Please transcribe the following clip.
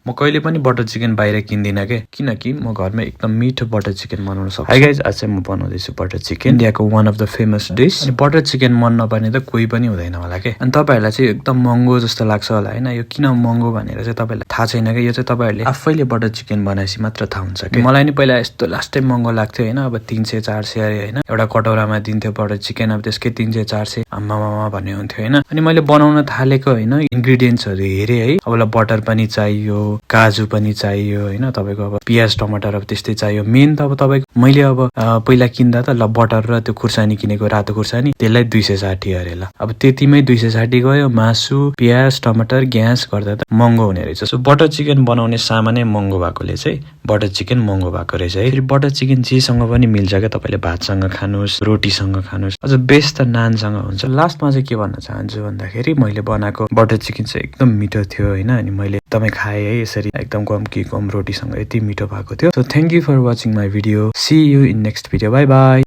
म कहिले पनि बटर चिकन बाहिर किन्दिनँ के, किनकि म घरमा एकदम मिठो बटर चिकन बनाउन सक्छु। हाई गाइज, आज चाहिँ म बनाउँदैछु बटर चिकन, इन्डियाको one of the famous dish. अनि बटर चिकन मन नपर्ने त कोही पनि हुँदैन होला के। अनि तपाईहरुलाई चाहिँ एकदम महँगो जस्तो लाग्छ होला हैन, यो किन महँगो भनेर चाहिँ तपाईहरुलाई थाहा छैन के। यो चाहिँ तपाईहरुले आफैले बटर चिकन बनाएपछि मात्र थाहा हुन्छ के। मलाई नि पहिला यस्तो लास्टै महँगो लाग्थ्यो हैन, अब 300 400 अरे हैन, एउटा कटौरामा दिन्थ्यो बटर चिकन, अब त्यसकै 300 400 आम्मामा भन्ने हुन्थ्यो हैन। अनि मैले बनाउन थालेको हैन, इन्ग्रेडिएन्ट्सहरु हेरे है, अब बटर पनि चाहियो, काजु पनि चाहियो हैन, तपाईको अब प्याज टमाटर अब त्यस्तै चाहियो। मेन त अब तपाईको मैले अब पहिला किन्दा त ल बटर र त्यो खुर्सानी किनेको, रातो खुर्सानी, त्यसलाई 260 अरे ल। अब त्यतिमै 260 गयो, मासु प्याज टमाटर ग्यास गर्दा त महँगो हुने रहेछ। सो बटर चिकन बनाउने सामानै महँगो भएकोले चाहिँ बटर चिकन महँगो भएको रहेछ है। फेरि बटर चिकन जेसँग पनि मिल्छ क्या, तपाईले भातसँग खानुस्, रोटीसँग खानुस्, अझ बेस्ट त नानसँग हुन्छ। लास्टमा चाहिँ के भन्न चाहन्छु भन्दाखेरि मैले बनाएको बटर चिकन चाहिँ एकदम मिठो थियो हैन, अनि मैले एकदमै खाएँ है यसरी, एकदम कम रोटीसँग यति मिठो भएको थियो। So thank you for watching my video, see you in next video, bye by.